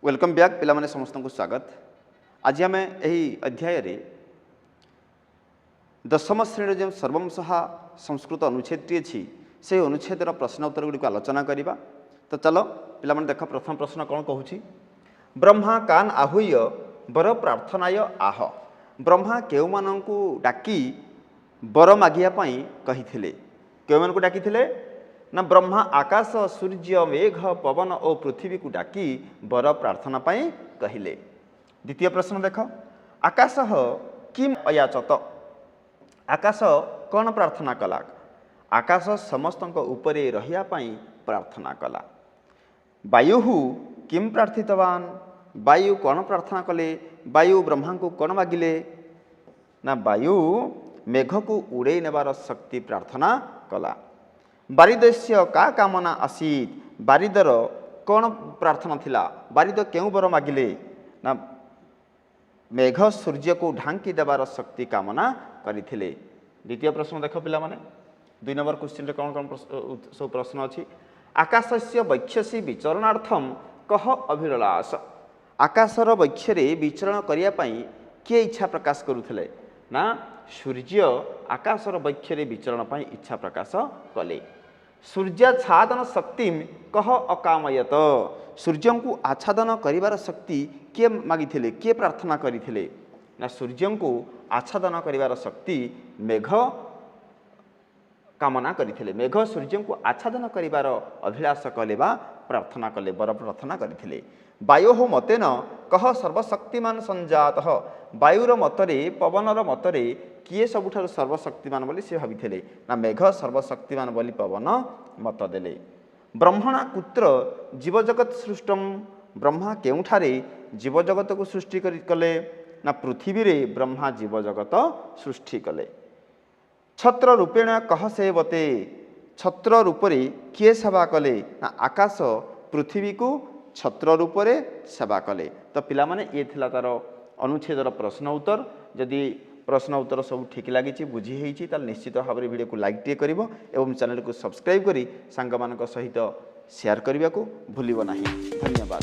Welcome back ପିଲାମାନେ, ସମସ୍ତଙ୍କୁ ସ୍ୱାଗତ। ଆଜି ଆମେ ଏହି ଅଧ୍ୟାୟରେ ଦଶମ ଶ୍ରେଣୀର ଯେଉଁ ସର୍ବଂସହା ସଂସ୍କୃତ ଅନୁଚ୍ଛେଦଟି ଅଛି, ସେହି ଅନୁଚ୍ଛେଦର ପ୍ରଶ୍ନ ଉତ୍ତର ଗୁଡ଼ିକୁ ଆଲୋଚନା କରିବା। ତ ଚାଲ ପିଲାମାନେ, ଦେଖ ପ୍ରଥମ ପ୍ରଶ୍ନ କ'ଣ କହୁଛି। ବ୍ରହ୍ମା କାନ୍ ଆହୂୟ ବର ପ୍ରାର୍ଥନାୟ ଆହ। ବ୍ରହ୍ମା କେଉଁମାନଙ୍କୁ ଡାକି ବର ମାଗିବା ପାଇଁ କହିଥିଲେ? କେଉଁମାନଙ୍କୁ ଡାକିଥିଲେ ନା ବ୍ରହ୍ମା ଆକାଶ, ସୂର୍ଯ୍ୟ, ମେଘ, ପବନ ଓ ପୃଥିବୀକୁ ଡାକି ବର ପ୍ରାର୍ଥନା ପାଇଁ କହିଲେ। ଦ୍ୱିତୀୟ ପ୍ରଶ୍ନ ଦେଖ, ଆକାଶ କିମ୍ ଅୟାଚତ। ଆକାଶ କ'ଣ ପ୍ରାର୍ଥନା କଲା? ଆକାଶ ସମସ୍ତଙ୍କ ଉପରେ ରହିବା ପାଇଁ ପ୍ରାର୍ଥନା କଲା। ବାୟୁ କିମ୍ ପ୍ରାର୍ଥିତବାନ। ବାୟୁ କ'ଣ ପ୍ରାର୍ଥନା କଲେ? ବାୟୁ ବ୍ରହ୍ମାଙ୍କୁ କ'ଣ ମାଗିଲେ ନା ବାୟୁ ମେଘକୁ ଉଡ଼େଇ ନେବାର ଶକ୍ତି ପ୍ରାର୍ଥନା କଲା। ବାରିଦସ୍ୟ କା କାମନା ଆସୀତ। ବାରିଦର କ'ଣ ପ୍ରାର୍ଥନା ଥିଲା? ବାରିଦ କେଉଁ ବର ମାଗିଲେ ନା ମେଘ ସୂର୍ଯ୍ୟକୁ ଢାଙ୍କି ଦେବାର ଶକ୍ତି କାମନା କରିଥିଲେ। ଦ୍ୱିତୀୟ ପ୍ରଶ୍ନ ଦେଖ ପିଲାମାନେ, 2 ନମ୍ବର କ୍ୱେଶ୍ଚିନ୍ରେ କ'ଣ କ'ଣ ସବୁ ପ୍ରଶ୍ନ ଅଛି। ଆକାଶସ୍ୟ ବକ୍ଷସି ବିଚରଣାର୍ଥମ କହ ଅଭିଲାଷ। ଆକାଶର ବକ୍ଷରେ ବିଚରଣ କରିବା ପାଇଁ କିଏ ଇଚ୍ଛା ପ୍ରକାଶ କରୁଥିଲେ ନା ସୂର୍ଯ୍ୟ ଆକାଶର ବକ୍ଷରେ ବିଚରଣ ପାଇଁ ଇଚ୍ଛା ପ୍ରକାଶ କଲେ। ସୂର୍ଯ୍ୟାଚ୍ଛାଦନ ଶକ୍ତି କହ ଅକାମୟତ। ସୂର୍ଯ୍ୟଙ୍କୁ ଆଚ୍ଛାଦନ କରିବାର ଶକ୍ତି କିଏ ମାଗିଥିଲେ? କିଏ ପ୍ରାର୍ଥନା କରିଥିଲେ ନା ସୂର୍ଯ୍ୟଙ୍କୁ ଆଚ୍ଛାଦନ କରିବାର ଶକ୍ତି ମେଘ କାମନା କରିଥିଲେ। ମେଘ ସୂର୍ଯ୍ୟଙ୍କୁ ଆଚ୍ଛାଦନ କରିବାର ଅଭିଳାଷ କଲେ ବା ପ୍ରାର୍ଥନା କଲେ, ବର ପ୍ରାର୍ଥନା କରିଥିଲେ। ବାୟୋ ମତେନ କହ ସର୍ବଶକ୍ତିମାନ ସଞ୍ଜାତ। ବାୟୁର ମତରେ, ପବନର ମତରେ କିଏ ସବୁଠାରୁ ସର୍ବଶକ୍ତିମାନ ବୋଲି ସେ ଭାବିଥିଲେ ନା ମେଘ ସର୍ବଶକ୍ତିମାନ ବୋଲି ପବନ ମତ ଦେଲେ। ବ୍ରହ୍ମଣା କୁତ୍ର ଜୀବଜଗତ ସୃଷ୍ଟମ। ବ୍ରହ୍ମା କେଉଁଠାରେ ଜୀବଜଗତକୁ ସୃଷ୍ଟି କରି କଲେ ନା ପୃଥିବୀରେ ବ୍ରହ୍ମା ଜୀବଜଗତ ସୃଷ୍ଟି କଲେ। ଛତ୍ର ରୂପେଣ କହ ସେବତେ। ଛତ୍ର ରୂପରେ କିଏ ସେବା କଲେ ନା ଆକାଶ ପୃଥିବୀକୁ ଛତ୍ର ରୂପରେ ସେବା କଲେ। ତ ପିଲାମାନେ, ଇଏ ଥିଲା ତା'ର ଅନୁଚ୍ଛେଦର ପ୍ରଶ୍ନ ଉତ୍ତର। ଯଦି ପ୍ରଶ୍ନ ଉତ୍ତର ସବୁ ଠିକ୍ ଲାଗିଛି, ବୁଝି ହେଇଛି, ତାହେଲେ ନିଶ୍ଚିତ ଭାବରେ ଭିଡ଼ିଓକୁ ଲାଇକ୍ ଟିଏ କରିବ ଏବଂ ଚ୍ୟାନେଲକୁ ସବସ୍କ୍ରାଇବ୍ କରି ସାଙ୍ଗମାନଙ୍କ ସହିତ ସେୟାର କରିବାକୁ ଭୁଲିବ ନାହିଁ। ଧନ୍ୟବାଦ।